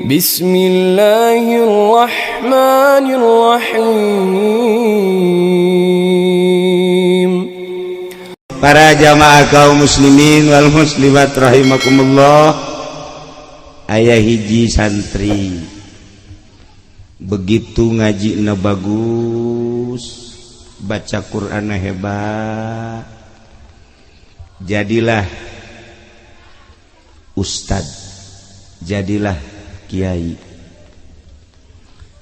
بسم الله الرحمن الرحيم. Para jamaah kaum muslimin wal muslimat rahimakumullah, aya hiji santri begitu ngaji na bagus, baca Quran hebat, jadilah ustad, jadilah kiai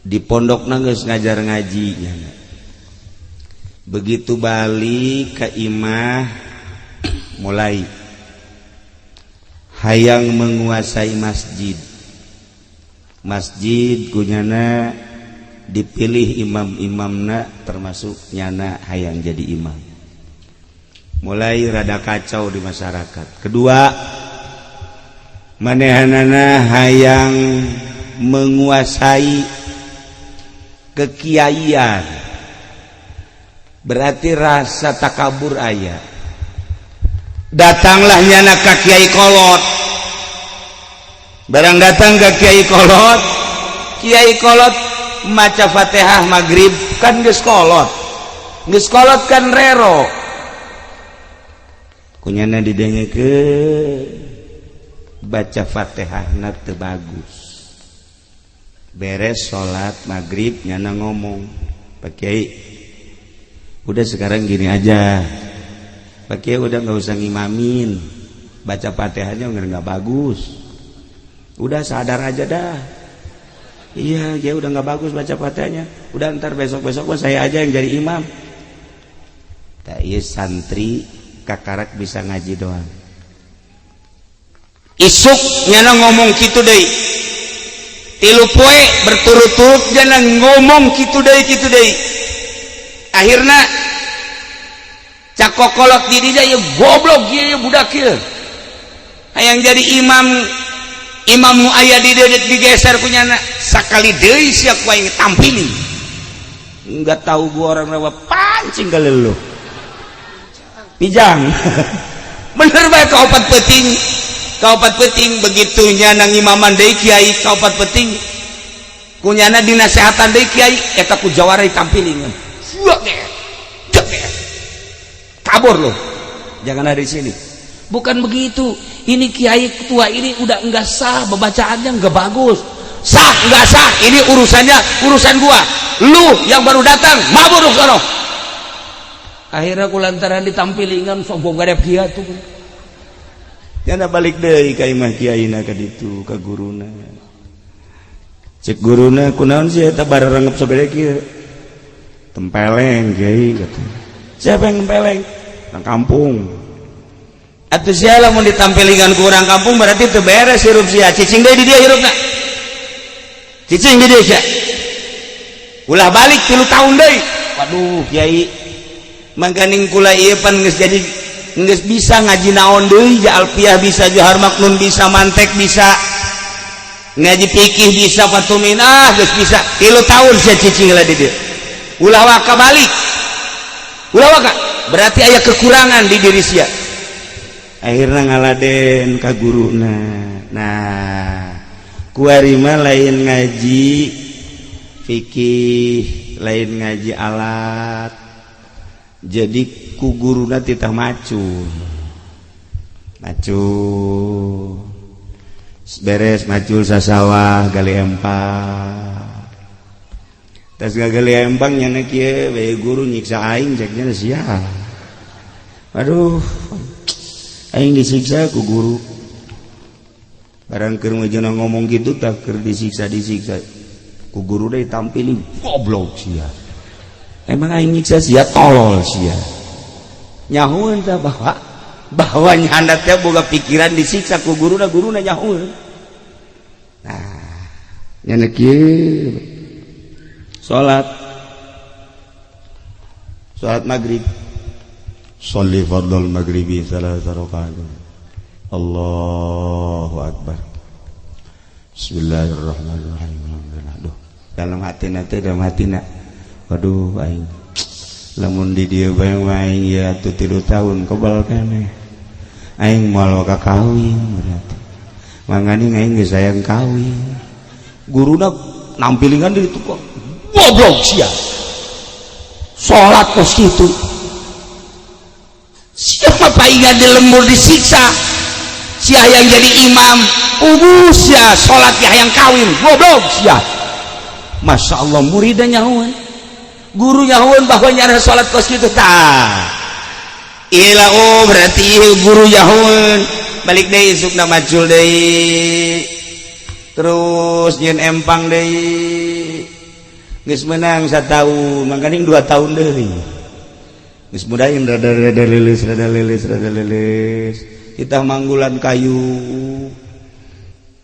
di pondok, geus ngajar ngaji. Begitu balik ke imah, mulai hayang menguasai masjid. Masjid ku nyana dipilih imam-imamna, termasuk nyana hayang jadi imam. Mulai rada kacau di masyarakat. Kedua, manehanana hayang menguasai kekiaian, berarti rasa takabur aya. Datanglah nyana ka kiai kolot. Barang datang ke kiai kolot, kiai kolot maca Fatihah maghrib, kan geus kolot, geus kolot kan rero. Ku nyana didengekeun baca Fatihah na teu bagus. Beres salat maghrib, nyana ngomong, "Pak Kiai, udah, sekarang gini aja, Pak Kiai udah nggak usah ngimamin, baca Fatihahnya nggak bagus. Udah, sadar aja dah. Iya ya, udah nggak bagus baca Fatihahnya. Udah, ntar besok besok saya aja yang jadi imam." Tak, iya, santri kakarak bisa ngaji doang. Isuk nyana ngomong gitu deh. 3 poe berturut-turut jangan ngomong gitu deui, kitu deui. Akhirnya cek kokolot di dia, "Ya goblok ieu budak ieu, hayang jadi imam, imam nu aya di dieu digeser ku nyana. Sakali deui sia ku aing tampili, enggak tahu gua orang Rawa pancing kali lu pijang." Bener bae, kaopat peuting, kaopat peuting begitu nyana ngimaman deui kiai. Kaopat peuting ku nyana dinasehatan deui kiai eta, ku jawara ditampiling, "Kabur lo, jangan ada di sini." "Bukan begitu, ini kiai tua ini udah enggak sah, bacaannya enggak bagus." "Sah enggak sah ini urusannya urusan gua. Lu yang baru datang mabur sono." Akhirnya kulantaran ditampilingan sombong gak ada kia tuh. Jangan balik deui ka imah kiaina ka ditu ka guruna. Cek guruna, "Kunaon sih eta bararangep sabede kieu?" "Tempeleng, Kiai," kata. "Siapa yang tempeleng?" "Orang kampung." "Atuh sia lamun ditampilingan ku orang kampung berarti teu beres hirup sia. Cicing deui di dieu hirupna. Cicing di dieu sia. Ulah balik 3 tahun deui." "Waduh, Kiai, mangkaning kula ieu pan geus jadi geus bisa ngaji naon deui ja, alfiah bisa, johar maknun bisa, mantek bisa, ngaji fikih bisa, fatumin ah geus bisa. 3 tahun sia cicing lah di dieu. Ulah waka balik, ulah waka, berarti aya kekurangan di diri sia." Akhirnya ngaladen ka guruna. Nah, kuari mah lain ngaji fikih, lain ngaji alat, jadi ku guruna titah macul. Macul beres macul sasawah, gali empang. Tas gali empang, nyana kieu bae, "Guru nyiksa aing," ceknya sia. "Aduh, aing disiksa ku guru." Barang keur ngomong gitu, tak keur disiksa, disiksa ku guru deh, tampilin, "Goblok sia, emang aing nyiksa sia? Tolol sia." Nyahueun tah bahwa bahwa nyanda teh boga pikiran disiksa ku guruna, guruna nyahueun. Nah, nyana kieu salat, salat maghrib. Sholli fardhol maghribi salasa rakaat. Allahu akbar. Bismillahirrahmanirrahim. Aduh, dalam hati nanti, dalam hati nak, "Waduh, aing lamun di dieu bae aing ya atuh 3 tahun kebal keneh, aing moal ka kawin berarti. Mangani aing geus sayang kawin." Guruna nampilingan di itu kok. Goblok sia. Salat kos kitu. Siapa paingan di lembur disiksa? Sia yang jadi imam, ubuh sia salat yang kawin, goblok sia. Masya Allah muridnya nyahuan. Guru nyahuan bahwa nyara salat kos kitu tah. Ila oh berarti guru nyahuan. Balik deui isukna macul deui. Terus nyeun empang deui. Geus meunang sataun, mangkaning 2 tahun deui. Geus mudahin rada-rada leuleus, rada leuleus, rada leuleus. Kita manggulan kayu.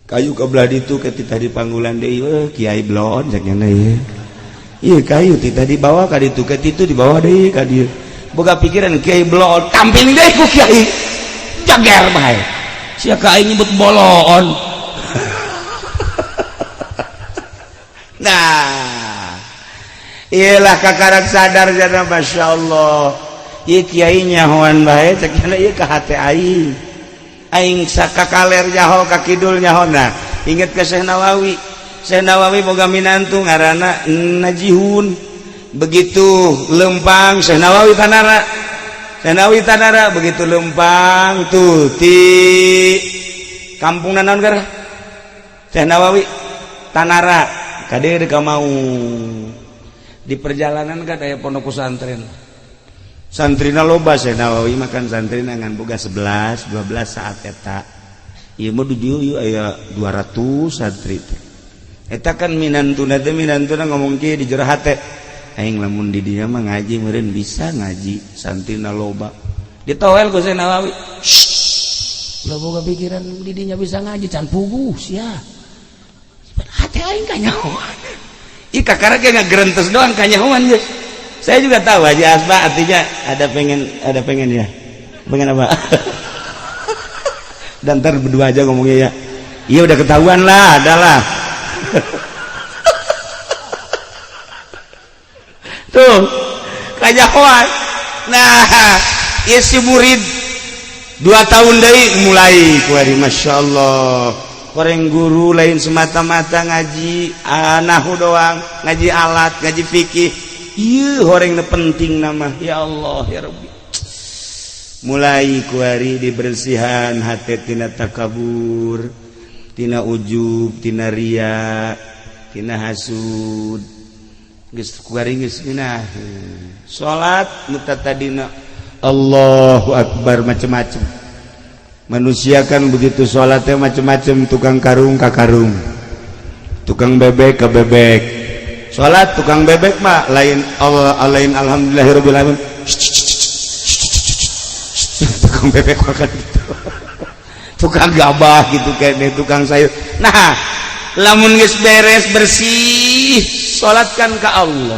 Kayu ke belah ditu ke titah dipanggulan deui, weh kiai bloon cek nya ieu. Ieu kayu titah dibawa ka ditu ke ditu dibawa deui ka dieu. Boga pikiran kiai bloon, tampil deui ku kiai. Jager bae. Sia ka aing nyebut boloon. Nah, iyalah kakarak sadar jana Masya Allah. Ieu kiai nyahoan bae cek nya ieu ka hate aing. Aing sakakaler nyaho ka kidul nyaho. Nah, inget ke Syekh Nawawi. Syekh Nawawi boga minantu ngaranna Najihun. Begitu lempang Syekh Nawawi tanara. Syekh Nawawi tanara begitu lempang tuh ti kampung naon gara? Syekh Nawawi tanara kade ka mau. Di perjalanan kan aya pondok pesantren. Santrina loba Syekh Nawawi makan santrina ngan boga 11, 12 saat eta. Ieu mah di dieu ieu aya 200 santri teh. Eta kan minantuna teh minantuna ngomong kieu di jero hate. Aing lamun di dieu mah ngaji meureun bisa ngaji santrina loba. Ditowel ku Syekh Nawawi. Shh. Ulah boga pikiran di dinya bisa ngaji can puguh sia. Hate aing kanyahoan. Ih kakara ge ngagerentes doang kanyahoan geus. Saya juga tahu Haji Asba artinya ada pengen ya. Pengen apa? Dan ntar berdua aja ngomongnya ya. Iya udah ketahuan lah, adalah. Tuh, kanyahoan. Nah, ieu si murid 2 tahun deui mulai kuari Masya Allah. Koreng guru lain semata-mata ngaji nahu doang, ngaji alat, ngaji fikih. Ieu horeng penting nama ya Allah ya Rabbi. Mulai kuari dibersihan hati tina takabur, tina ujub, tina ria, tina hasud. Geus kuari geus ngeunah. Salat nu tadina Allahu Akbar macem-macem. Manusia kan begitu sholatnya macem-macem, tukang karung ka karung, tukang bebek ka bebek. Sholat tukang bebek mah lain Allah lain alhamdulillahirabbil alamin. Tukang bebek makan gitu. Tukang gabah gitu kayaknya, tukang sayur. Nah, lamun geus beres bersih, sholatkan ke Allah.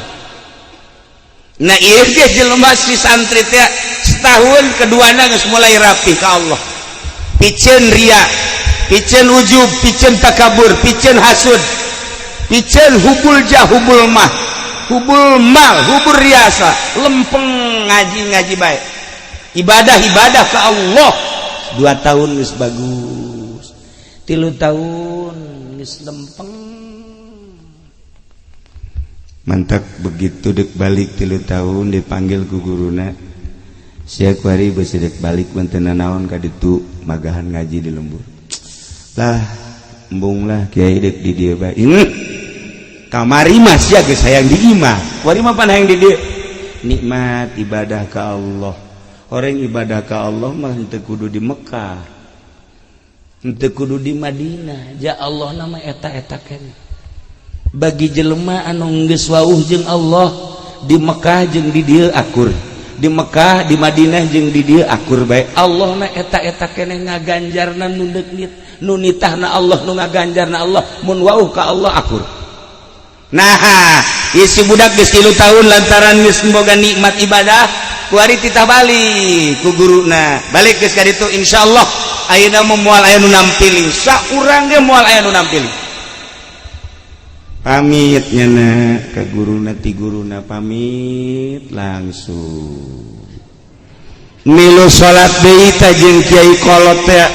Nah, ieu ge jelema si santri teh setahun keduana geus mulai rapi ke Allah. Piceun ria, piceun ujub, piceun takabur, piceun hasud, piceun hubul jah, hubul mah, hubul mal, hubul riasa, lempeng ngaji-ngaji baik, ibadah-ibadah ke Allah. 2 tahun geus bagus, 3 tahun geus lempeng. Mantap begitu dek balik 3 tahun dipanggil ku guruna. Sia kuari beusi dek balik mantena naon ka ditu magahan ngaji di lembur. Lah embung lah kiai dek di dieu bae. Kamari mah sia geus hayang di imah. Kuari mah pan hayang di dieu. Nikmat ibadah ka Allah. Orang ibadah ka Allah mah henteu kudu di Mekah. Henteu kudu di Madinah. Ja Allah nama eta-eta keneh. Bagi jelema anu geus wauh jeung Allah di Mekah jeung di dieu akur. Di Mekah, di Madinah jeung di dieu akur bae. Allah na eta-eta keneh ngaganjarna nu deuk nu nitahna Allah nu ngaganjarna Allah mun wauh ka Allah akur. Nah, ieu si budak geus 3 tahun lantaran geus boga nikmat ibadah, kuari titah balik ku guruna. Balik geus ka ditu insyaallah ayeuna mah moal aya nu nampiling. Saurang ge moal aya nu nampiling. Pamit nyana ke guruna ti guruna pamit langsung milu salat deui teh jeung kiai kolot teh.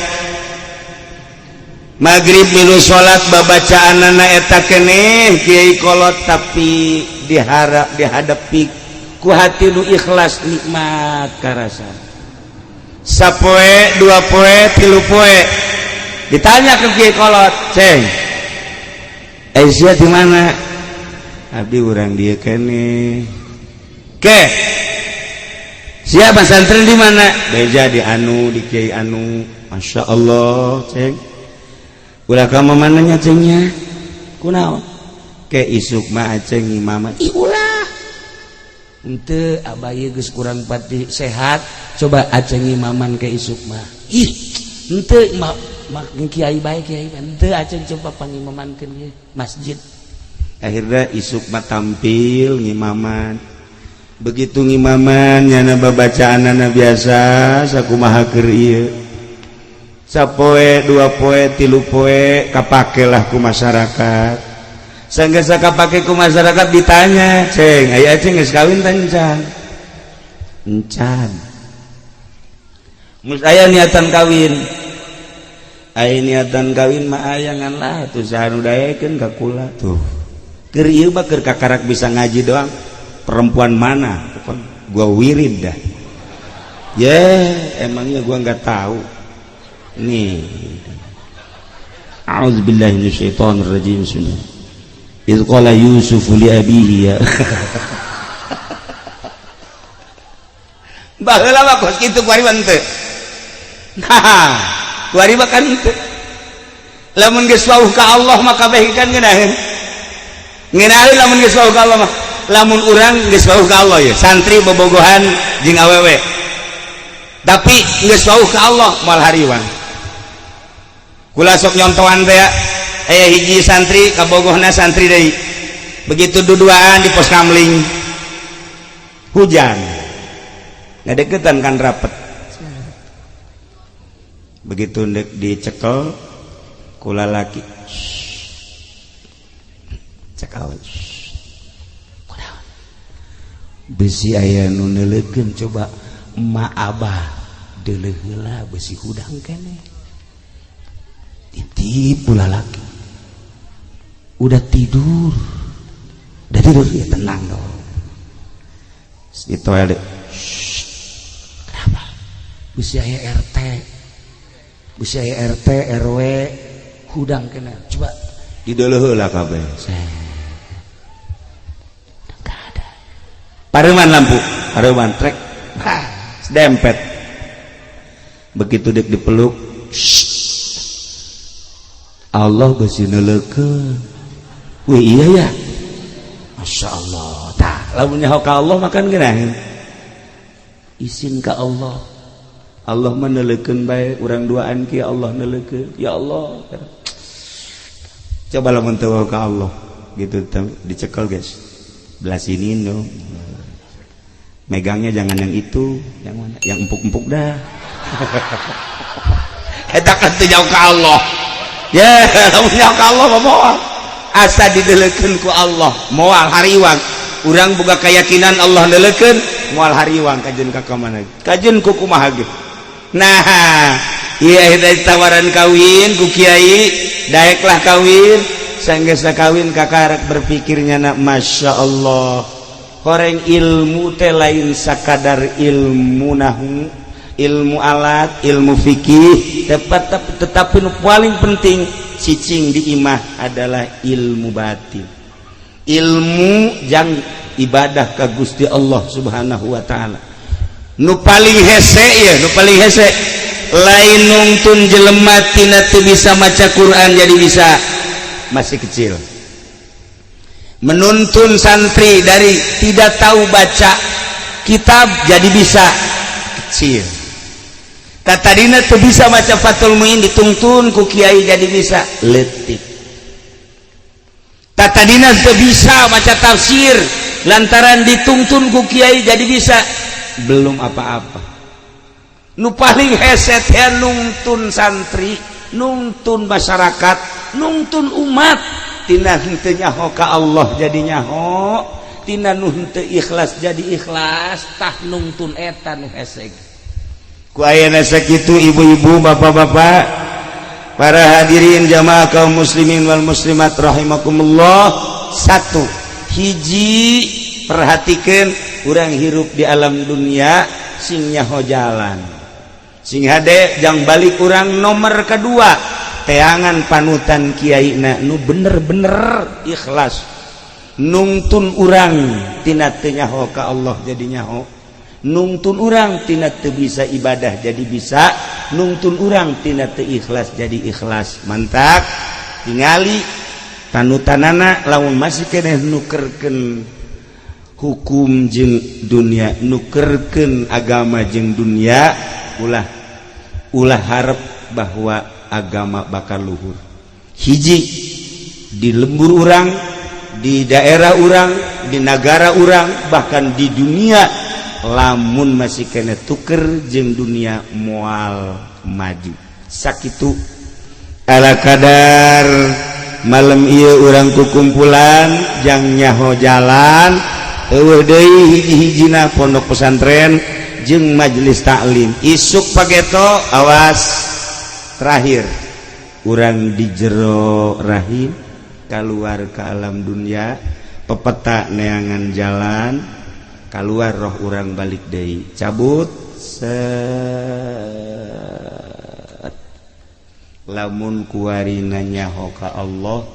Maghrib milu salat, babacaanana eta keneh kiai kolot, tapi diharap dihadapi ku hati nu ikhlas, nikmat karasa. Sapoe, 2 poe, 3 poe, ditanya ke kiai kolot, "Ceng, Aisyah di mana?" "Abdi urang dieu keneh." "Ke siapa santren di mana?" "Beja di anu, di kiai anu." "Masya Allah, ceng. Ulah kamu mananya, cengnya kunaon ke isuk mah aceng imaman." "Ih, ulah, henteu, abah ieu geus kurang pati sehat, coba aceng imaman ke isuk mah." "Ih, henteu, mak mak kiai bae, kiai henteu, aceng coba pangimamankeun ieu masjid." Akhirnya isuk mah tampil ngimaman. Begitu ngimaman, nyana babacaanana biasa sakumaha keur ieu. Sapoe, 2 poe, 3 poe, kapakelah ku masyarakat. Sehingga kapake ku masyarakat, ditanya, "Ceng, aya aceng geus kawin encan?" "Encan." "Mus aya niatan kawin?" "Aya niatan kawin mah aya, ngan lah tuh saha nu daekeun ka kula tuh. Keur ieu mah keur kakarak bisa ngaji doang. Perempuan mana gua wirid dah." "Ya emangnya gua nggak tahu nih. A'udzubillahi minasyaitonir rajim. Bismillah. Idz qala Yusuf li abihi ya." Baheula mah kos kitu, kuari mah teu. Nah, kuari mah kan teu. Lamun geus wauh ka Allah mah kabeh kan ngeunaheun. Ngeunaheun lamun geus wauh ka Allah mah. Lamun urang geus wauh ka Allah ya, santri bobogohan jeung awewe. Tapi geus wauh ka Allah moal hariwang. Kula sok nyontohan teh, aya hiji santri kabogohna santri deui. Begitu duduaan di pos kamling, hujan, ngadeketan kan rapet. Begitu ndek dicekel kula laki, cekel, "Bisi aya nu neuleukeun, coba emak abah deuleuh heula, bisi hudang keneh." Titip pula laki. "Udah tidur?" "Udah tidur." "Ya tenang dong." Di toilet. "Kenapa?" "Bisi aya RT, bisi aya RT RW, hudang keneh, coba." Dideuleuh heula kabeh. Enggak ada. Pareman lampu, pareman trek. Dempet. Begitu dek dipeluk, "Allah, bisi neuleukeun." "Wih, iya ya, Masya Allah." Tah, lamun nyaho ka Allah makan geunaheun. Isin ka Allah. Allah mah neuleukeun bae urang duaan ki, Allah neuleukeun. Ya Allah. Coba lamun teu ka Allah gitu, dicekel, guys. Belah sini dong. Megangnya jangan yang itu, yang mana? Yang empuk-empuk dah. Eta kan teu jauh ka Allah. Ya, lamun nyaho ka Allah mah moal. Asa dideleukeun ku Allah, moal hariwang. Urang boga keyakinan Allah neuleukeun, moal hariwang kajeun ka mana? Kajeun ku kumaha ge. Nah, iya, tawaran kawin ku kiai, daeklah kawin. Sanggeus kawin kakarek berpikirnya nak, Masya Allah, horeng ilmu teh lain sakadar ilmu nahu, ilmu alat, ilmu fikih, tepat, tetapi nu paling penting cicing di imah adalah ilmu batin, ilmu jang ibadah ka Gusti Allah Subhanahu wa taala. Nu paling hese ya, nu paling hese lain nungtun jelema tina teu bisa maca Quran jadi bisa, masih kecil. Menuntun santri dari tidak tahu baca kitab jadi bisa, kecil. Tadina tuh bisa maca Fathul Muin, dituntun ku kiai jadi bisa, letik. Tadina tuh bisa maca tafsir, lantaran dituntun ku kiai jadi bisa, belum apa-apa. Nu paling hese ya nungtun santri, nungtun masyarakat, nungtun umat tina henteu nyaho ka Allah jadi nyaho, tina nu henteu ikhlas jadi ikhlas. Tah, nungtun eta nu hese. Ku ayana sakitu, ibu-ibu, bapak-bapak. Para hadirin jamaah kaum muslimin wal muslimat rahimakumullah, satu hiji perhatikan, urang hirup di alam dunia sing nyaho jalan, sing hade jang balik urang. Nomor kedua, teangan panutan kiai na nu bener-bener ikhlas nungtun urang tina teu nyaho ka Allah jadi nyaho, nungtun urang tina teu bisa ibadah jadi bisa, nungtun urang tina teu ikhlas jadi ikhlas. Mantak tingali panutanana, lamun masih keneh nukerkeun hukum jeung dunia, nukerkeun agama jeung dunia, ulah ulah harap bahwa agama bakal luhur. Hiji, di lembur urang, di daerah urang, di negara urang, bahkan di dunia, lamun masih keneh tuker jeung dunia moal maju. Sakitu ala kadar malam ieu urang kukumpulan jang nyaho jalan. Euweuh deui hiji-hijina pondok pesantren jeung majelis taklim. Isuk pageto awas, terakhir urang di jero rahim keluar ke alam dunia, pepeta neangan jalan keluar, roh urang balik deui, cabut set. Lamun kuari nyaho ka Allah,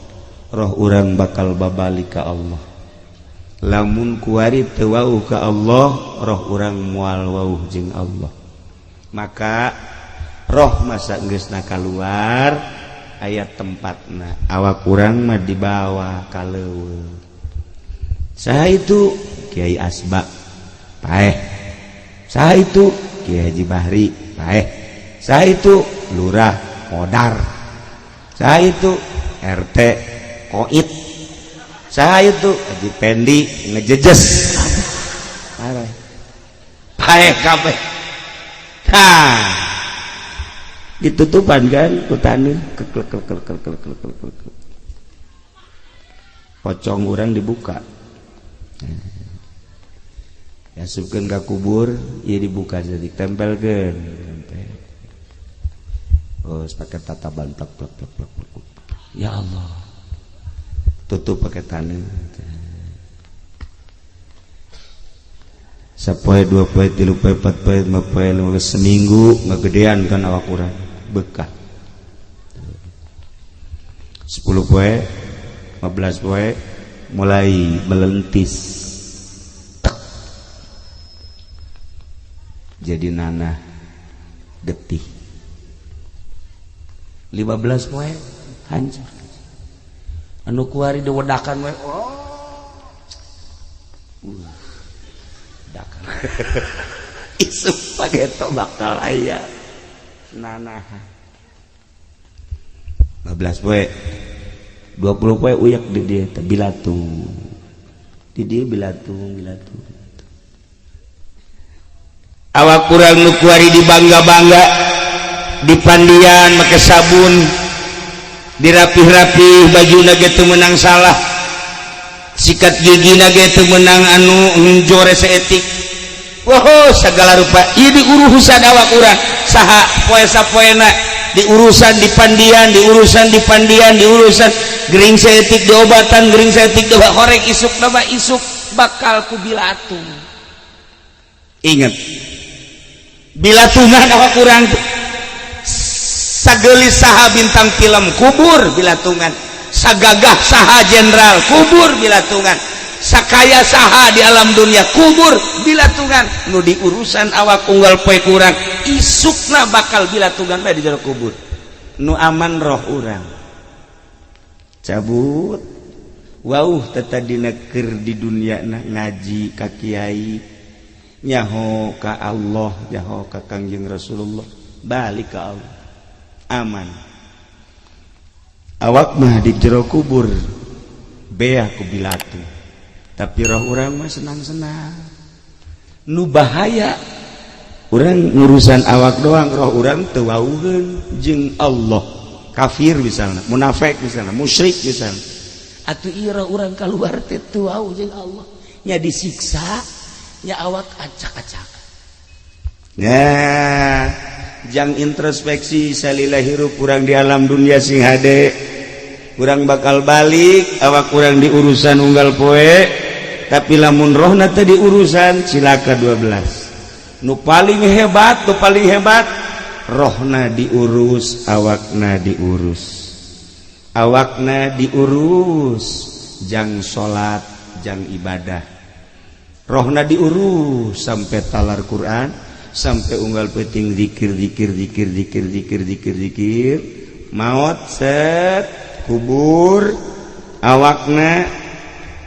roh urang bakal babalik ka Allah. Lamun kuari teu wauh ka Allah, roh urang moal wauh jeung Allah. Maka roh masa geusna kaluar aya tempatna, awak urang mah dibawa ka leuweung. Saha itu? Kiai Asba paeh. Saha itu? Kiai Haji Bahri paeh. Saha itu? Lurah modar. Saha itu? RT koit. Saha itu? Haji Pendi ngejejes. Paeh kabeh. Ha, ditutupan kan ku taneuh, keklek klek klek klek klek klek klek. Pocong urang dibuka, asupkeun ka kubur ieu, dibuka jadi tempelkeun. Oh, pakai tataban, plek plek plek plek plek. Ya Allah, tutup pakai tanah. Sapoe, dua poe, tilu poe, empat poe, lima poe, lima, seminggu ngegedean kan awak urang bekah. 10 poe, 15 poe mulai melentis. Tek. Jadi nanah getih. 15 poe hancur. Anu kuari diwedakan we, oh. Dakan. Isuk pageto bakal aya nanah. 15 poe, 20 poe uyak di dia teh bilatung. Di dia bilatung, bilatung. Awak kurang nu kuari dibangga-bangga, dipandian make sabun, dirapih-rapih baju ge teu meunang salah, sikat gigi ge teu meunang anu jore saeutik. Wow, segala rupa ieu diurusan awak urang saha poe sapoena, diurusan dipandian, diurusan dipandian, diurusan gering saeutik diobatan, gering saeutik diobat horeng, isuk nama isuk bakal ku bilatung. Ingat, bilatungan awak urang. Sagelis saha bintang film, kubur bilatungan. Sagagah saha jenderal, kubur bilatungan. Sakaya saha di alam dunia, kubur bilatungan. Nu diurusan awak unggal poe kurang, isukna bakal bilatungan bae di jero kubur. Nu aman roh urang cabut. Wauh, tetadina keur di dunia na ngaji ka kiai, nyaho ka Allah, nyaho ka Kangjeng Rasulullah, balik ka Allah aman. Awak mah di jero kubur beah ku bilatu, tapi roh urang mah senang-senang. Nu bahaya urang ngurusan awak doang, roh urang teu wauheun jeung Allah. Kafir misalnya, munafik misalnya, musyrik misalnya, atuh ieu roh urang keluar teh teu wauh jeung Allah nya, disiksa nya, awak acak-acak. Nah, Jang introspeksi salila hirup urang di alam dunia sing hade. Urang bakal balik, awak urang diurusan unggal poe, tapi lamun rohna teh diurusan cilaka 12. Nu paling hebat, nu paling hebat rohna diurus, awakna diurus. Awakna diurus jang salat, jang ibadah. Rohna diurus sampai talar Quran, sampai unggal peting zikir zikir zikir zikir zikir zikir zikir, maut set kubur, awakna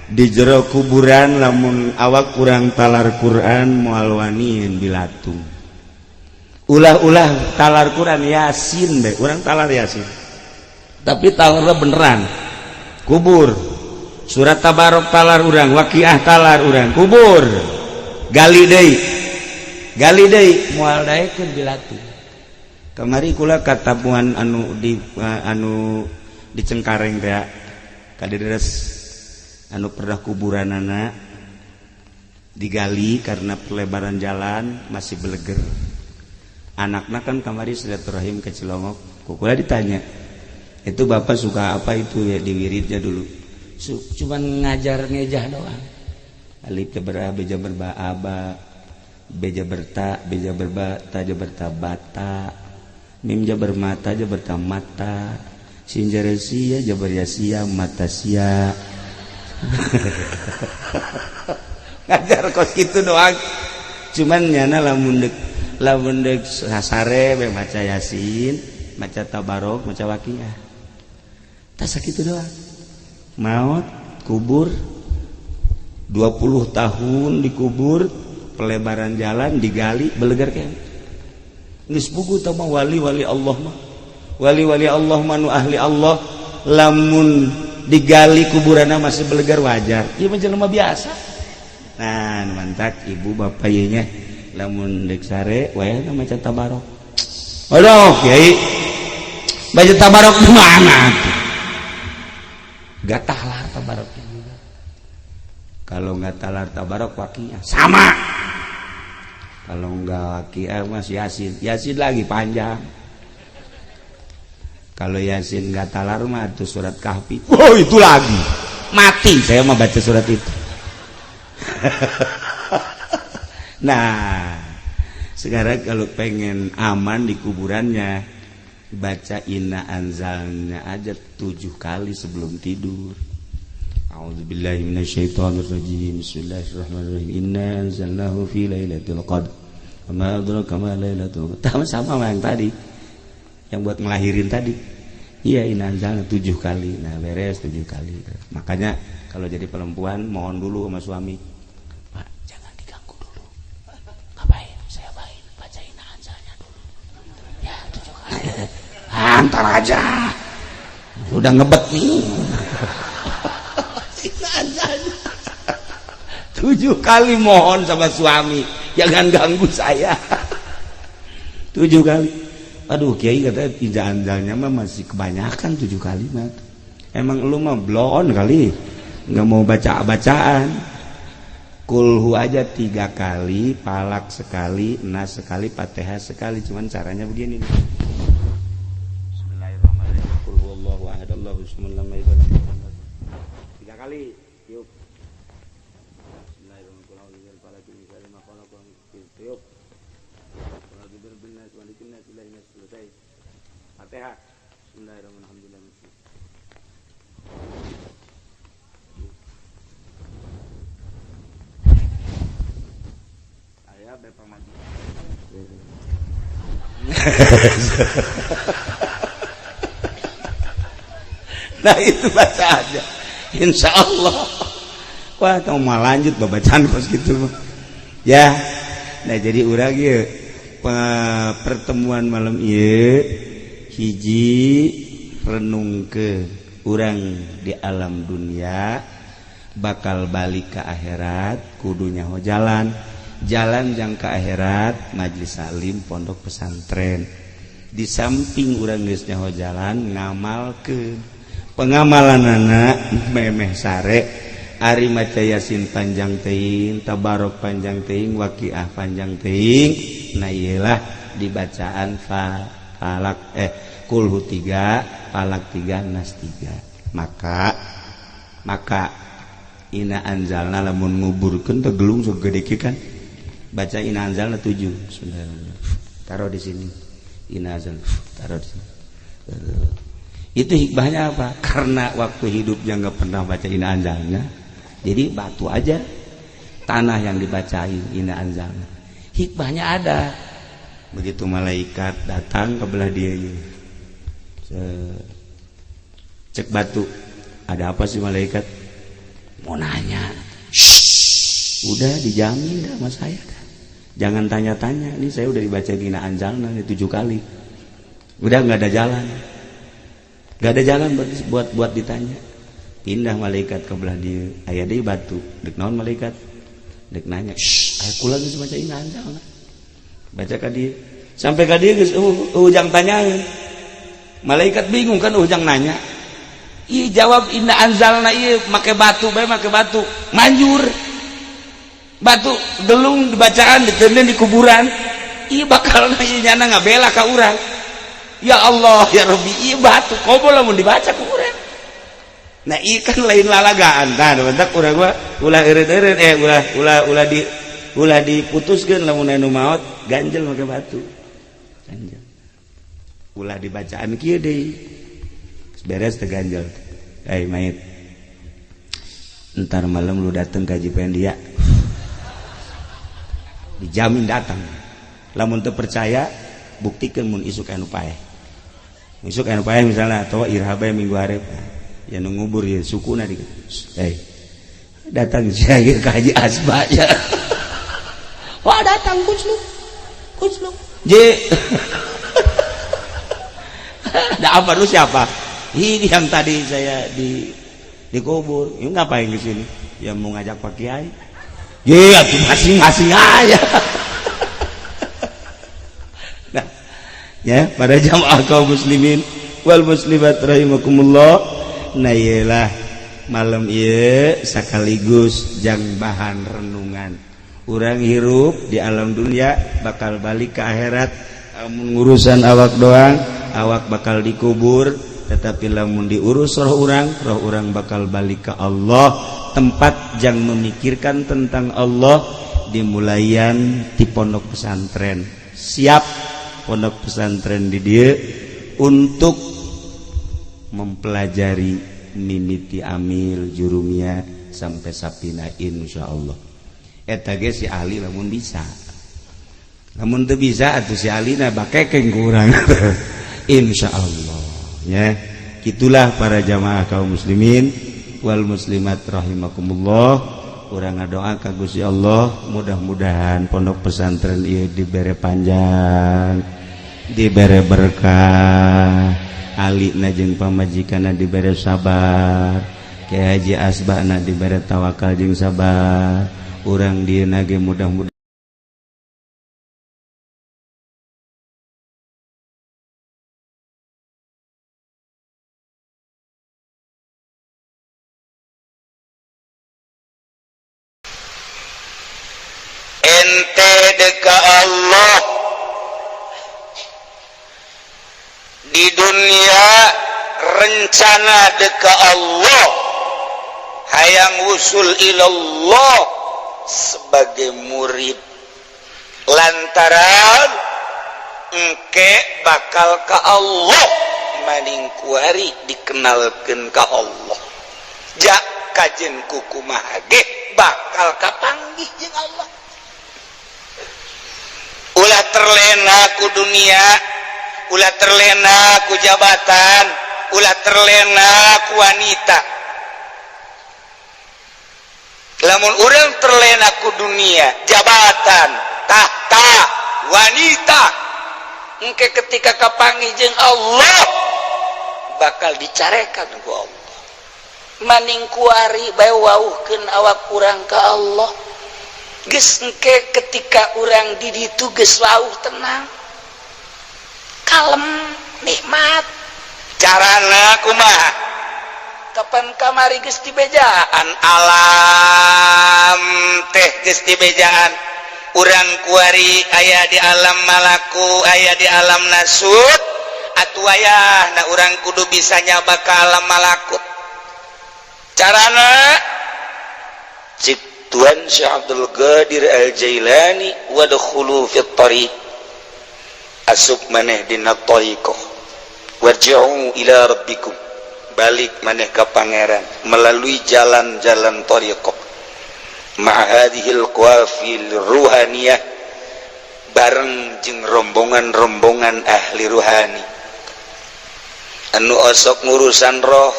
di jero kuburan. Lamun awak kurang talar Quran, moal wanian dilatung. Ulah-ulah talar Quran, Yasin bae urang talar Yasin, tapi talarna beneran, kubur. Surat Tabarok talar urang, Waqiah talar urang, kubur, gali deui, gali deui, moal daekeun dilatung. Kamari kula katamuan anu di Cengkareng teh, kadideres anu pernah kuburanana digali karena perlebaran jalan, masih beleger. Anaknya kan kamari silaturahim ke Cilongok, ku kula ditanya, "Itu bapak suka apa itu ya di wiridnya dulu?" "Cuman ngajar ngejah doang, alif jabar a, b jabar ba, aba, b jabar ta, b jabar ba, ta jabar ta, bata, mim jabar mata, jabar ta, mata, sin jabar sia, jabar ya sia, mata sia." Ngajar kos gitu doang. Cuman nyana lamun dek sasare be maca Yasin, maca Tabarok, maca Waqiah, tas sakitu doang. Maut, kubur, 20 tahun dikubur, pelebaran jalan digali, belegar kan. Geus puguh tah mah wali-wali Allah mah, wali-wali Allah mah, nu ahli Allah, lamun digali kuburanna masih belegar, wajar. Ieu mah jelema biasa. Nah, mantak ibu bapak ieu nya, lamun dek sare wayahna maca Tabarok. "Aduh kiai, baca Tabarok di mana?" Gak talar Tabaroknya juga. Kalau nggak talar Tabarok, Waqiah sama. Kalau nggak Waqiah mas Yasin, Yasin lagi panjang. Kalau Yasin nggak talar mah itu surat Kahfi. Oh, itu lagi mati saya mah baca surat itu. Nah, sekarang kalau pengen aman di kuburannya, baca inna anzalna aja 7 kali sebelum tidur. A'udzubillahi minasyaitonirrajim. Bismillahirrahmanirrahim. Inna anzalnahu fi lailatul qadr. Wa ma adraka ma lailatul qadr. Sama sama yang tadi. Yang buat ngelahirin tadi. Iya, inna anzalna 7 kali. Nah, beres 7 kali. Makanya kalau jadi perempuan mohon dulu sama suami. "Pak, jangan diganggu dulu." "Ngapain?" "Saya bain baca inna anzalnya dulu." Ya, 7 kali. Antar aja. Udah ngebet nih. 7 kali mohon sama suami, jangan ganggu saya 7 kali. "Aduh kiai," kata, "tidak andalnya mah masih kebanyakan 7 kali mah." Emang lu mah bloon kali, nggak mau baca bacaan. Kulhu aja 3 kali, palak sekali, nas sekali, fatihah sekali. Cuman caranya begini nih. Bismillahirrahmanirrahim. Qul huwallahu ahad, Allahu samad, lam yalid walam yulad. 3 kali. Yuk. Bismillahirrahmanirrahim. Selesai. Fatihah. Bismillahirrahmanirrahim. Saya berpamadi. Nah, itu baca aja. Insya Allah. Wah, kamu mau lanjut bacaan kos gitu. Ya. Nah, jadi urang ieu pertemuan malam ieu hiji renung ke urang di alam dunia bakal balik ke akhirat, kudu nyaho jalan jalan jang ke akhirat, majelis salim, pondok pesantren. Di samping urang geus nyaho jalan, ngamalkeun pengamalanana memeh sare. Ari maca Yasin panjang teuing, Tabarok panjang teuing, Waqiah panjang teuing. Nah iyalah dibacaan falak kulhu 3, falak 3, nas 3. Maka ina anzalna lamun nguburkeun teh gelung segede kieu kan. Baca ina anzalna 7. Bismillahirrahmanirrahim. Taruh di sini. Ina anzalna taruh di sini. Itu hikmahnya apa? Karena waktu hidupnya nggak pernah baca ina anzalna. Jadi batu aja tanah yang dibacain ina anzalna. Hikmahnya ada. Begitu malaikat datang ke belah dia, cek batu, ada apa sih malaikat? Mau nanya. Shh, udah dijamin dah sama saya dah. Jangan tanya-tanya. Ini saya udah dibaca ina anzalna 7 kali. Udah nggak ada jalan. Gak ada jalan buat ditanya. Pindah malaikat ke belah dia, aya deui batu. Dek naon malaikat? Dek nanya. Shh, aya kula geus maca ina anzalna. Baca ka dieu. Sampai ka dieu geus ujang tanyaeun. Malaikat bingung kan ujang nanya. Ieu jawab inna anzalna ieu make batu bae make batu. Manjur. Batu gelung dibacaan diteundeun di kuburan. Ieu bakal ieu nyana ngabela ka urang. Ya Allah ya Rabbi, ieu batu komo lamun dibaca ku urang. Nah ieu kan lain lalagaan. Tah bentak urang mah ulah eureun-eureun ulah ulah ulah diputuskeun lamun anu maot ganjel make batu. Ganjel. Ulah dibacaan kieu deui. Beres teh ganjel. Hey mayit. Entar malam lu dateng ka Haji Pendia. Dijamin datang. Lamun teu percaya buktikan mun isuk anu paeh. Isuk anu paeh misalnya atau iraha bae minggu hareup. Ya nu ngubur ya sukuna di. Hey. Datang sia ka Haji Asba ya. Wah datang kucluk. Kucluk. J. Ada apa lu siapa? Ini yang tadi saya dikubur. Ini ngapain di sini? Ya mau ngajak Pak Kiai. Iya, tuh masing-masing aja. Nah, ya, pada jamaah kaum muslimin wal muslimat rahimakumullah. Nah, iyalah malam ieu sekaligus jang bahan renungan. Urang hirup di alam dunia bakal balik ke akhirat. Amun urusan awak doang, awak bakal dikubur, tetapi lamun diurus roh orang bakal balik ke Allah. Tempat jang memikirkan tentang Allah dimulayan di pondok pesantren. Siap pondok pesantren di dia untuk mempelajari mimiti amil jurumia sampai sapina insyaallah. Eta ge si ahli lamun bisa. Lamun teu bisa atuh si ahlina bakekeng kurang. Insyaallah ya. Gitulah para jamaah kaum muslimin wal muslimat rahimakumullah. Urang ngadoa ka Gusti Allah mudah-mudahan pondok pesantren ieu dibere panjang, dibere berkah, alina jeung pamajikanna dibere sabar, Kiai Haji Asbana dibere tawakal jeung sabar. Urang dieu ge mudah-mudahan ente deka Allah di dunia rencana deka Allah hayang wusul ilallah sebagai murid lantaran engke bakal ka Allah maning kuari dikenalkeun ka Allah jak kajen kukumaha ge bakal kapanggih jeung Allah. Ulah terlena ku dunia, ulah terlena ku jabatan, ulah terlena ku wanita. Lamun urang terlena ku dunia, jabatan, tahta, wanita, engke ketika kapanggih jeung Allah bakal dicarekan ku Allah. Maning kuari bae wauhkeun awak urang ka Allah. Geus engke ketika urang di ditu geus wauh tenang, kalem, nikmat. Carana kumaha? Kapan kamari geus dibejaan alam teh geus dibejaan. Urang kuari aya di alam malaku, aya di alam nasut atuh wayah. Nah, urang kudu bisa nyaba ke alam malakut. Carana cik Tuan Syekh Abdul Qadir Al Jailani, wadkhulu fit tariq, asup maneh dina thariqah, warji'u ila rabbikum, balik maneh ka Pangeran melalui jalan-jalan thariqah, ma'a hadhil qawafil ruhaniyah, bareng jeung rombongan-rombongan ahli ruhani anu osok ngurusan roh.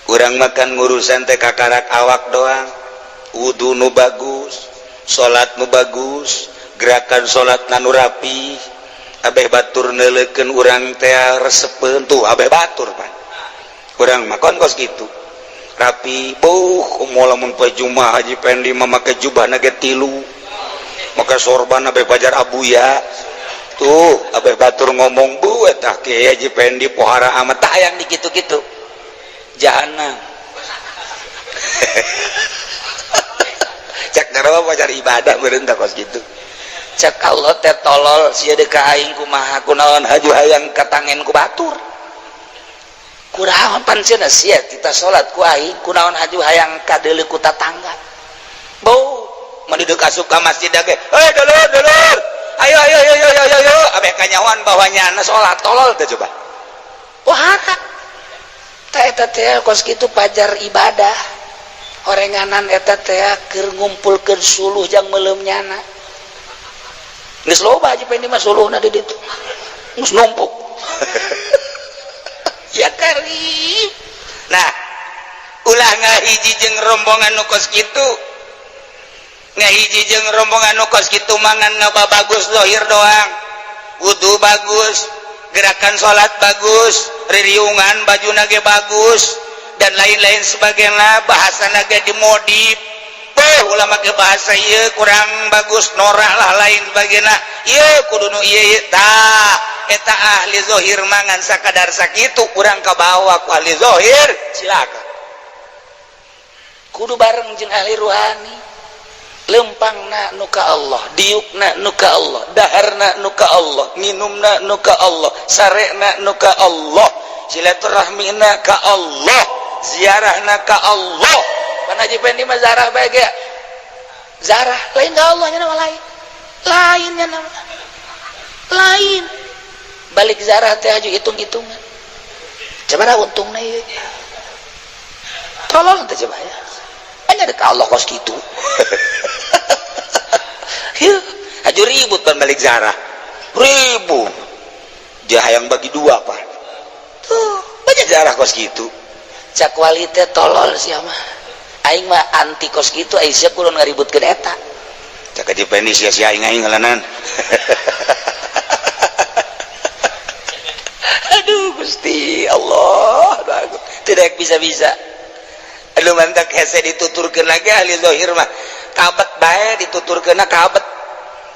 Kurang makan ngurusan teh kakarak awak doang, wudhu nu bagus, salat nu bagus, gerakan salat nu rapi, abeh batur neuleukeun urang teh resepeun tuh abeh batur pan. Urang makan kos gitu rapi. Buh, kumaha lamun poe Jumat Haji Pendi mah make jubah ge tilu, make sorban, abeh pajar abuya tuh, abeh batur ngomong, "Bu, eta kiai Haji Pendi pohara amat." Tak hayang dikitu-kitu, jahanam. Cek narawa pacar ibadah meureun tah kos kitu. Cek Allah teh, "Tolol sia, deuk ka aing kumaha? Kunaon haju hayang katangen ku batur? Kunaon pan cenah sia kita salat ku aing? Kunaon haju hayang kadeuleu ku tatangga?" Bau mun deuk asup ka masjid ge, "Hei dulur, dulur, ayo ayo ayo ayo ayo ayo," abeh kanyawan bahwa nyana salat. Tolol teh coba? Wah, tah eta teh kos kitu pajar ibadah orenganan. Eta teh keur ngumpulkeun suluh jang meuleum nyana. Geus loba Haji Pendi mah suluhna di ditu, geus numpuk. Ya karim. Nah, ulah ngahiji jeung rombongan nu kos kitu. Ngahiji jeung rombongan nu kos kitu mangan ngapa bagus zahir doang, wudu bagus, gerakan salat bagus, ririungan baju nage bagus, dan lain-lain sebagainya, bahasa nage dimodif. Tuh, ulah make bahasa ieu kurang bagus, norak lah, lain sebagainya, ieu kudu nu ieu ieu. Tah, eta ahli zahir mangan sakadar sakitu. Kurang kabawa ku ahli zahir, silakan. Kudu bareng jeung ahli ruhani, lempangna nu ka Allah, diukna nu ka Allah, daharna nu ka Allah, nginumna nu ka Allah, sarena nu ka Allah, silaturahmina ka Allah, ziarahna ka Allah. Pan Haji Pendi mah zarah bae ge, zarah lain ka Allah nya, nama lain lainnya, nama lain. Balik zarah teh haju hitung-hitungan, coba untungna ieu. Tolol teh coba ya? Hanya ada Allah kos gitu. Haju ribut kan, balik zarah ribut, dia hayang bagi dua pak. Tuh banyak zarah kos gitu. Cak wali teh, "Tolol sia mah." Aing mah anti kos gitu. Aing sia kudu ngaributkeun eta. Cak Haji Pendi, sia-sia aing aing ngalanan. Aduh Gusti Allah, tidak bisa-bisa. Aduh, mantap hese dituturkeun lagi. Ahli zahir mah kabet bae dituturkeunna, kabet,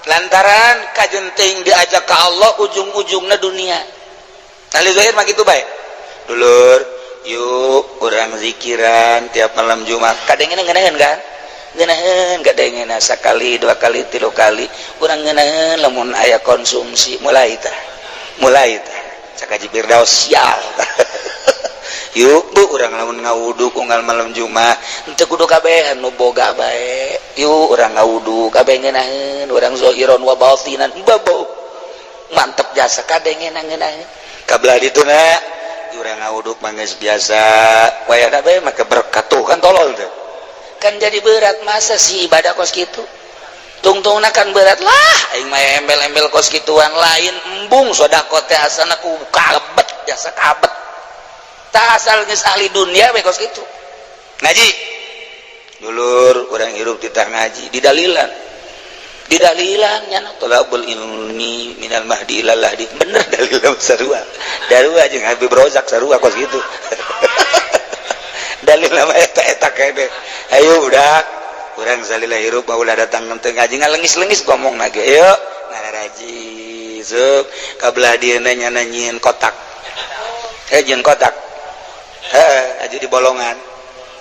lantaran kajenting diajak ke Allah ujung-ujungnya dunia. Ahli zahir mah gitu bae. "Dulur, yuk urang zikiran tiap malam Jumat." Kadang ngeunaheun kan, ngeunaheun kadang sakali, dua kali, tilu kali urang ngeunaheun. Lamun aya konsumsi mulai tah, mulai tah. Cak Haji Firdaus, "Sial." "Yuk Bu, urang lamun ngawudu unggal malam Jumat henteu kudu kabehan, nu boga bae. Yuk urang ngawudu kabeh." Ngeunaheun urang zahiron wa batinan, babo mantep jasa. Kadengena ngeunaheun kabelah dituna urang ngawudu mah geus biasa, wayahna bae make berkat tuh kan. Tolol tuh kan, jadi berat. Masa sih ibadah kos kitu tungtungna kan berat lah. Aing mah embel-embel kos kituan lain, embung. Sodako teh asana ku kabet jasa, kabet. Tak asal geus ahli dunia we kos kitu. Ngaji dulur, urang hirup titah ngaji, didalilan, didalilan nya, tolabul ilmi minal mahdi ilal lahdi. Bener dalil sarua, darua jeung Habib Rozak sarua kos kitu dalil nama eta eta kene. Ayo budak, urang salila hirup mah ulah datang teu ngaji, ngalengis-lengis ngomong lagi, ayo ngaraji sok kabelah dieuna nyana nyieun kotak, eh, jeung kotak, heeh, aja di bolongan.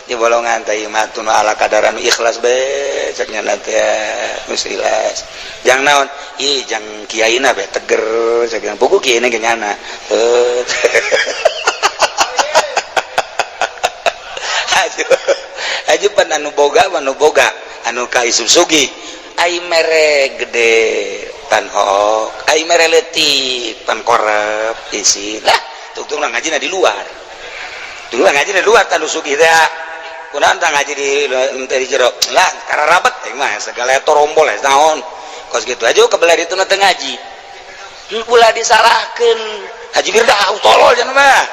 Di bolongan teh mah teu ala kadaran ikhlas be cek nyana teh geus ikhlas. Jang naon? Ih jang kiaina be teger cek buku kiaina ge nyana. Aduh, pan anu boga anu ka isuk sugih ai mere gede pan hook ai mere leutik pan korep isi lah tungtung ngaji di luar dulu ngaji di luar tanu sugih teh kunaon tah ngaji di teh di jero lah kararabet teh mah segala torombol naon kos kitu aja kebelah ditu teh ngaji ulah disalahkeun Haji Firdaus tolol jangan mah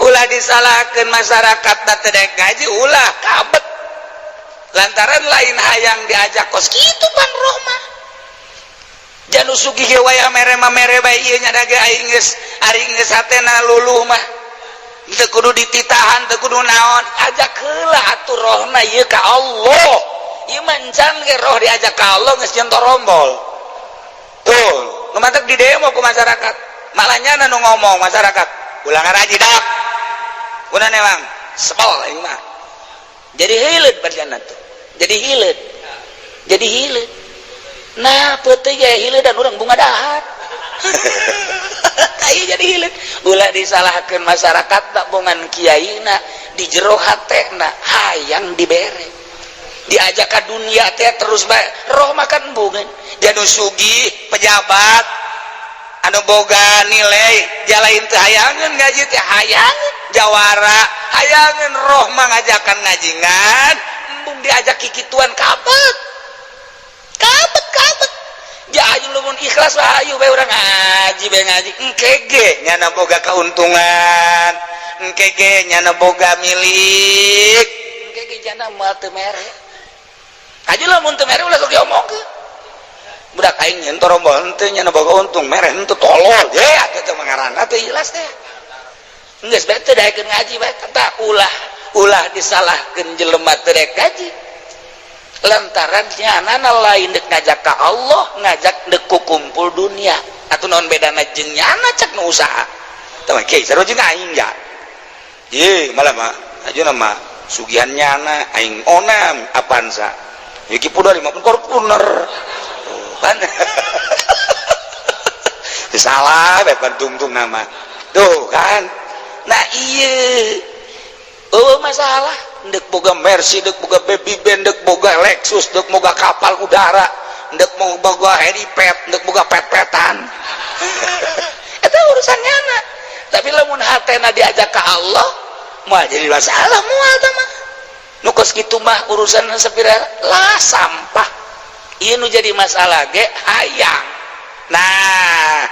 ulah disalahkeun masyarakat teh dek ngaji ulah kabet lantaran lain hayang diajak kos kitu pan roh mah janu sugih ge wayah mere mah mere bae ieu nya ge aing geus ari geus hatena luluh mah teu kudu dititahan teu kudu naon ajak heula atuh rohna ieu ka Allah ieu mah encan ge roh diajak ka Allah geus nyen torombol tuh nu mantek di demo ku masyarakat malah nyana nu ngomong masyarakat ulah ngaraji dak kunaon emang sebel aing mah jadi hileud berjalan tuh jadi hileud nah peuting ge hileud dan urang bunga dahar aya jadi hileud ulah disalahkeun masyarakat tak bongan kiaina di jero hatena hayang dibere diajak ka dunia teh terus bae roh makan bungan janu sugih pejabat anu boga nilai jalain teh hayangeun ngaji teh hayangeun jawara hayangeun roh mah ngajakan ngajingan embung diajak kikituan kabet kabet kabet ja ayu lamun ikhlas mah ayu bae urang ngaji bae ngaji engke ge nyana boga keuntungan engke ge nyana boga milik engke ge jana moal teu mere aja lamun teu mere ulah sok diomongkeun budak aing nyen torombol henteu nyana boga untung mere henteu tolol ye atuh teh mangaranna teh jelas teh geus bae teu daekeun ngaji bae tah ulah ulah disalahkeun jelema teu daek ngaji lantaran nyanana lain dek ngajak ka Allah ngajak dek kukumpul dunia atuh naon bedana jeung nyana cek nu usaha tah mah kiai sarua jeung aing ja ye malah mah ajuna mah sugihan nyana aing onam Avanza iki pudar 50 Fortuner pan salah bae pan tungtung nama tuh kan nah iya oh masalah ndek boga Mercy ndek boga Baby Band ndek boga Lexus ndek boga kapal udara ndek mau boga helipad ndek boga pet-petan itu urusannya anak tapi lamun hatena diajak ke Allah moal jadi masalah moal tah mah nu kos kitu mah urusan sapira lah sampah ieu nu jadi masalah ge hayang nah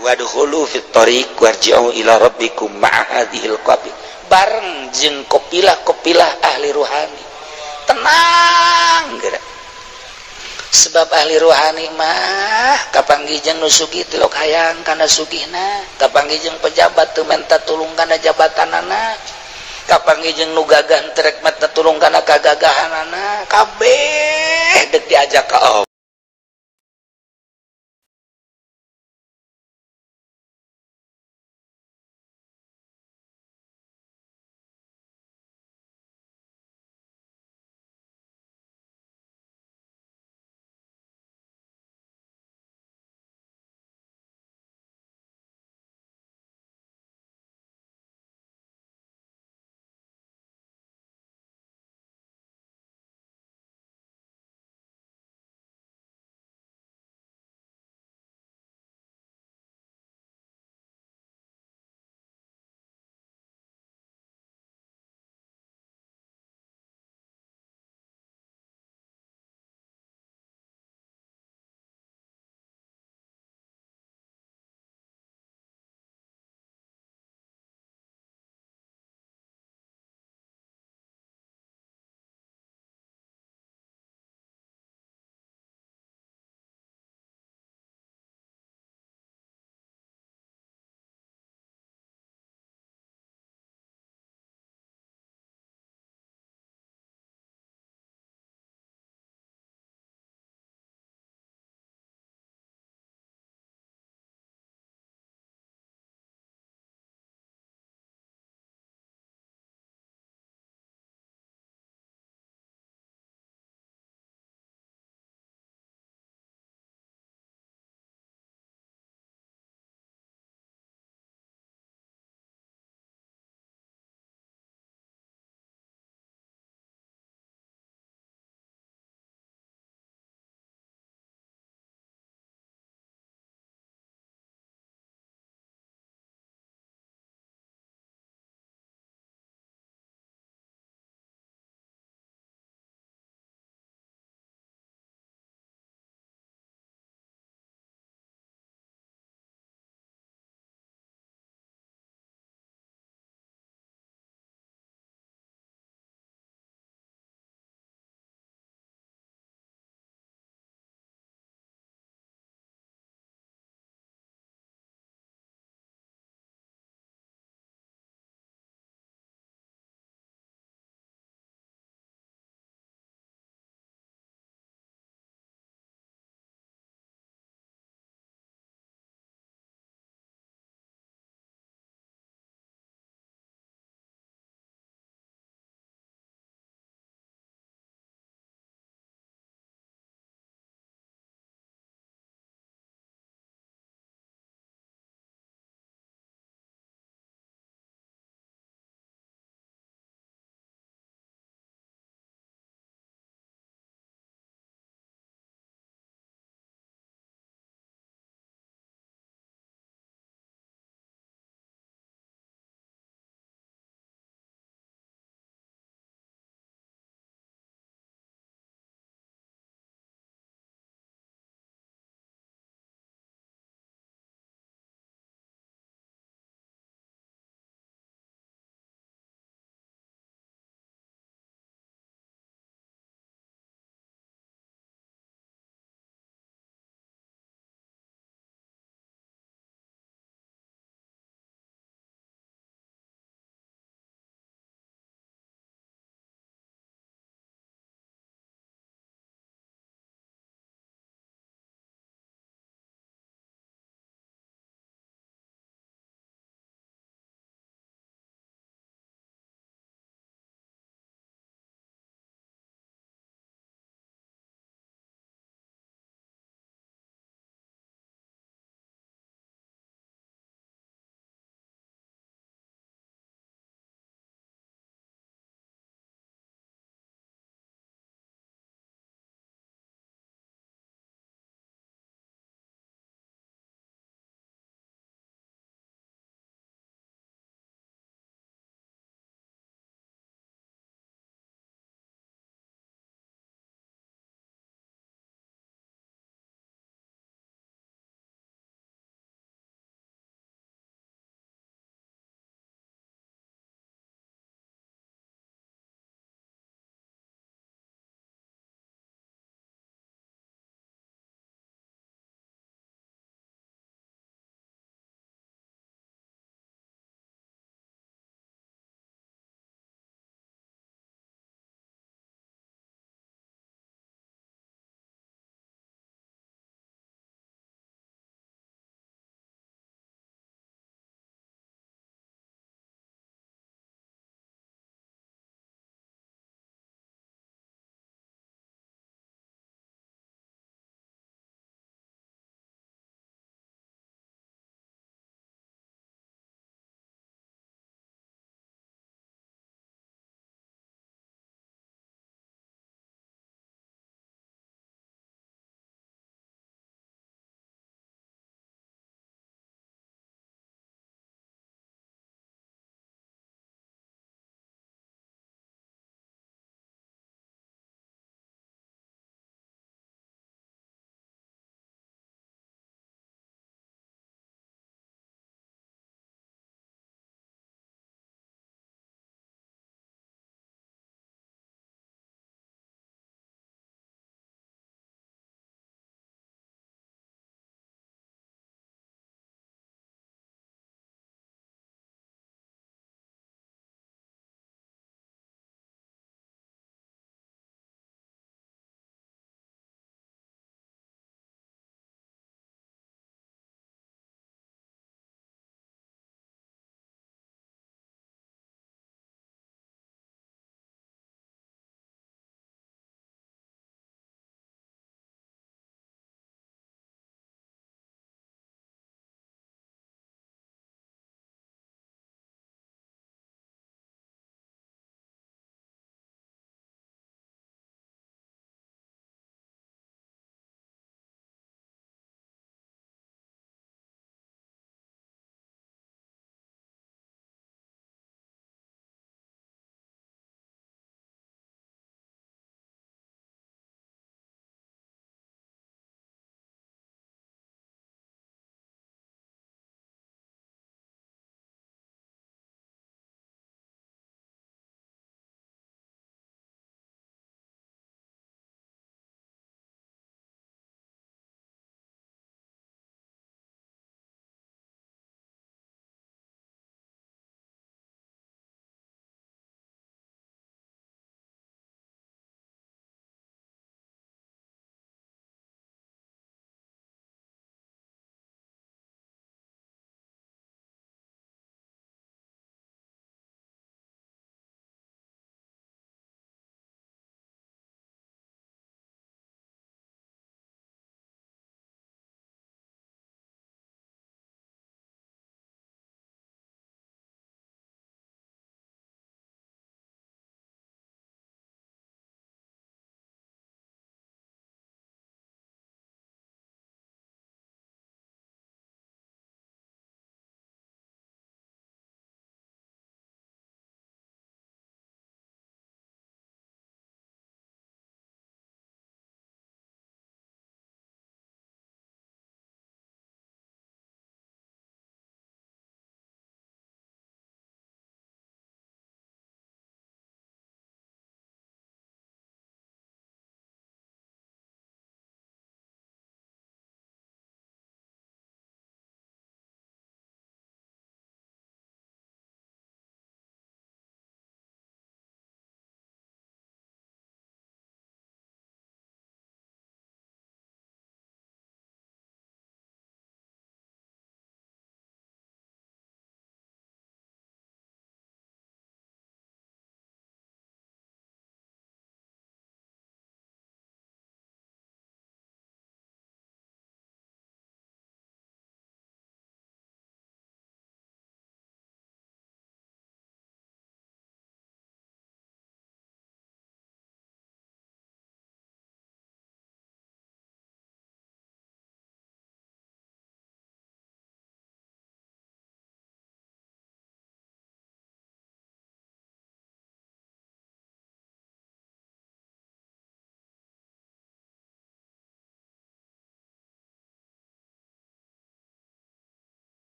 wadkhulu fit thariq warji'u ila rabbikum ma'a hadhil qabil bareng jeung kopilah-kopilah ahli ruhani tenang geura sebab ahli ruhani mah kapanggih jeung nu sugih tilok hayang kana sugihna kapanggih jeung pejabat teu menta tulung kana jabatanana kapanggih jeung nu gagah teu rek menta tulung kana kagagahanana kabeh dek diajak ka Allah.